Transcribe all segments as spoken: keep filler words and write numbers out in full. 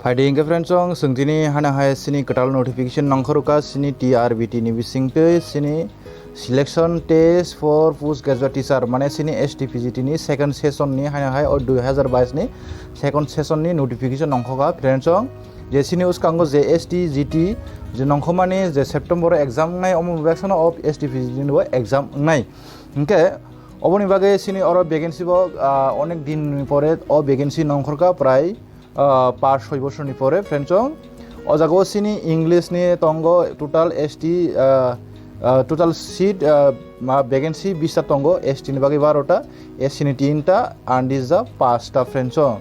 Phaidi hingke friends, chwng tini hana hai sini kwtal notification nongkhorka sini T R B T ni bisingtwi sini selection test for post graduate teacher, mane sini S T P G T ni second session ni hana hai o dui hazar bais ni second session ni notification nongkhoka friends. Chwng je sini uskango je S T G T je nongkhomani je September o exam wngnai, omo bebak sano o S T P G T ni bo exam wngnai. Hingke oboni bagwi sini oro vacancy bo, ah, onek din ni pore o vacancy nongkhorka prai, ah, pash soi bosorni pore, friends, chwng. O jaga o sini English ni tongo total S T, ah, ah, total seat, ah, ma vacancy bista tongo, S T ni bagwi baro ta, S C ni tinta, unreserved pasta, friends, chwng.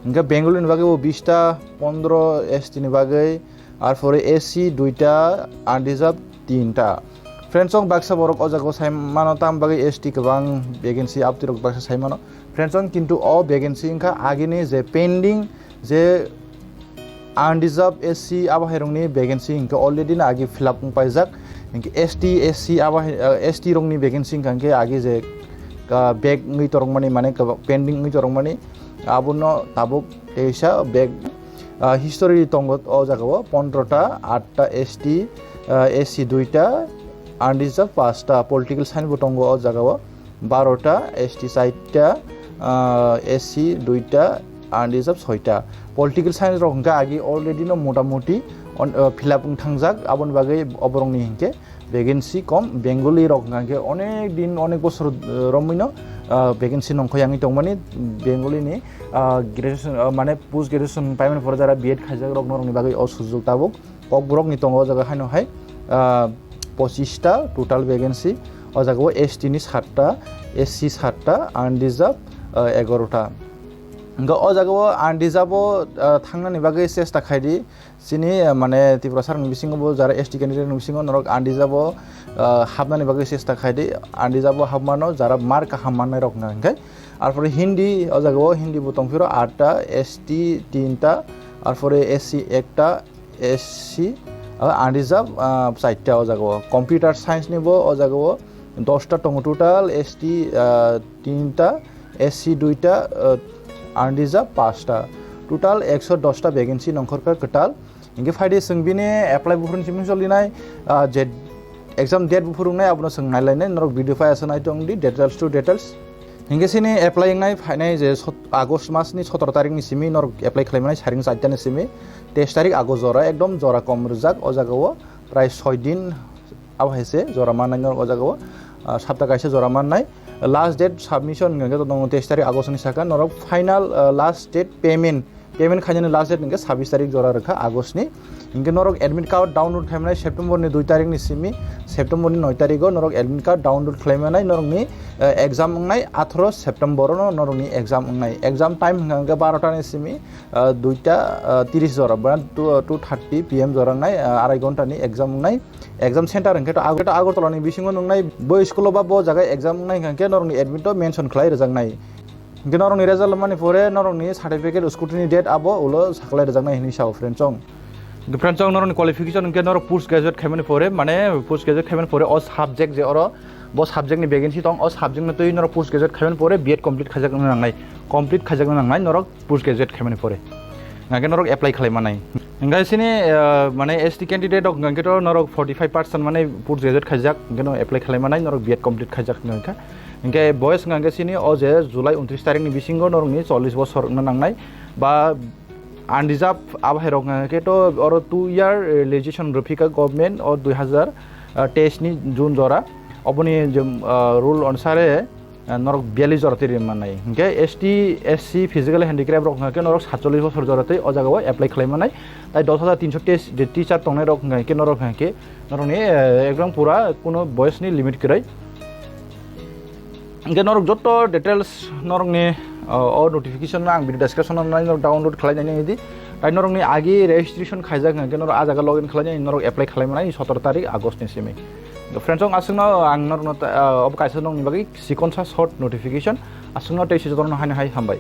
Hingke Bengali ni bagwi bo bista, pondro S T ni bagwi, ar pore S C duita, unreserved tinta. Friends, chwng baksa borok o jaga o sai mano, tam bagwi S T kwbang vacancy abtwi rok baksa sai mano. Friends, chwng kintu o vacancy wngkha agini je pending je unreserved S C abo hai rokni vacancy hingke already no agi fill up wng paijak. Hingke S T, S C abo hai, eh, S T rokni vacancy hingka hingke agi je, ah, back wngwi torokmani, mane kwbang pending wngwi torokmani, abono tabuk teisa back, ah, history tongo o jaga o pondro ta, aat ta S T, ah, S C duita, unreserved pasta, political science bo tongo o jaga o. Baro ta, S T chair ta, ah, S C duita, unreserved soita. Political science rok hingke agi already no motamoti on, ah, fill up wng thangjak, aboni bagwi oborokni hingke vacancy kom. Bengali rok hingke onek din, onek bosor, ah, romwi no, ah, vacancy nongkhoi yangwi tongmani Bengali ni, ah, graduation, ah, mane post graduation paimani pore jara B Ed khaijak rok norokni bagwi o sujok tabuk. Kokborok ni tongo o jaga haino hai, ah, pochista total vacancy, o jaga o S T ni satta, S C satta, unreserved, ah, egaroh ta. Hingke o jaga o unreserved o, ah, thangnani bagwi chesta khaidi, chini, ah, mane Tripura sarni bisingo bo jara S T candidate ni bisingo norok unreserved o, ah, hapnani bagwi chesta khaidi, unreserved o hapmano jara mark kaham mannai rok hingka hingke. Arpore Hindi, o jaga o Hindi bo tongphiro atta, S T tinta, arpore S C ekta, S C, ah, unreserved, ah, chairta o jaga o. Computer science ni bo o jaga o dosta tongo total, S T, ah, tinta, S C duita, ah, unreserved pasta. Total ekso dosta vacancy nongkhorkha kwtal. Hingke phaidi chwng bini apply buphuruni simi solinai, ah, je exam date buphurungnai abono chwng nailainai, norok video pai asa nai tongdi details to details. Hingke sini apply wngnai phainai je sot-, August mas ni sotoro tarik ni simi norok apply khlaimanai, saring chaita ni simi teis tarik August jora, ekdom jora kom rijak o jaga o, prai soi din abo hai se jora mannai norok o jaga o, ah, sapta kaisa jora mannai. Last date submission hingke tongo teis tarik August ni saka, norok final, ah, last date payment, payment khainani last date hingke sabis tarik jora rwkha August ni. Hingke norok admit card download khlaimanai September ni dui tarik ni simi, September ni noi tarik o norok admit card download khlaimanai norokni, eh, exam wngnai atharo September o no norokni exam wngnai. Exam time hingka hingke baro ta ni simi, eh, duita, eh, tiris jora, ba two, two thirty P M jora wngnai, eh, arai ghonta ni exam wngnai. Exam center hingke to Agar-, Agartala ni bisingo wngnai, bo school o ba bo jaga exam wngnai hingka hingke norokni admit o mention khlai rwjaknai. Hingke norokni result mani pore norokni certificate scrutiny date abo ulo saklai rwjaknai hinwi sao friend chong. Hingke friend chong norokni qualification hingke norok post graduate khaimani pore, mane post graduate khaimani pore o subject je oro bo subject ni vacancy tong, o subject ni twi norok post graduate khaimani pore B Ed complete khaijak nangnai, complete khaijak nangnai norok post graduate khaimani pore. Hingke norok apply khlai manai. Hingke sini, eh, mane S T candidate rok hingke to norok forty five percent mane post graduate khaijak, hingke no apply khlai manai, norok B Ed complete khaijak hingke. Hingke boys hingke sini o je July untris tarik ni bisingo norokni chollish bosor wngna nangnai ba unreserved abo hai rok hingke to oro two year, eh, legislation rwphika government o dui hazar teis ni June jora. Oboni je, ah, rule onusare, ah, norok biyallis jora twi rimannai. Hingke S T, S C, physical handicraft rok hingke norok satchollish bosor jora twi o jaga o apply khlai mannai. Tai dos hajar tinso teis je teacher tongnai rok hingke norok hingke norokni, eh, ekdom pura kuno boyos ni limit kwrwi. Hingke norok joto details norokni, ah, o notification no ang video description o nai norok download khlai nai nai di. Tai norokni agi registration khaijak hingke norok a jaga login khlai nai norok apply khlai mannai sotoro tarik August ni simi. Friends, chong aswkno ang norokno ta-, ah, obo kaisa nokni bagwi sikonsa short notification. Aswkno tei sijak norokno haino hai hambai.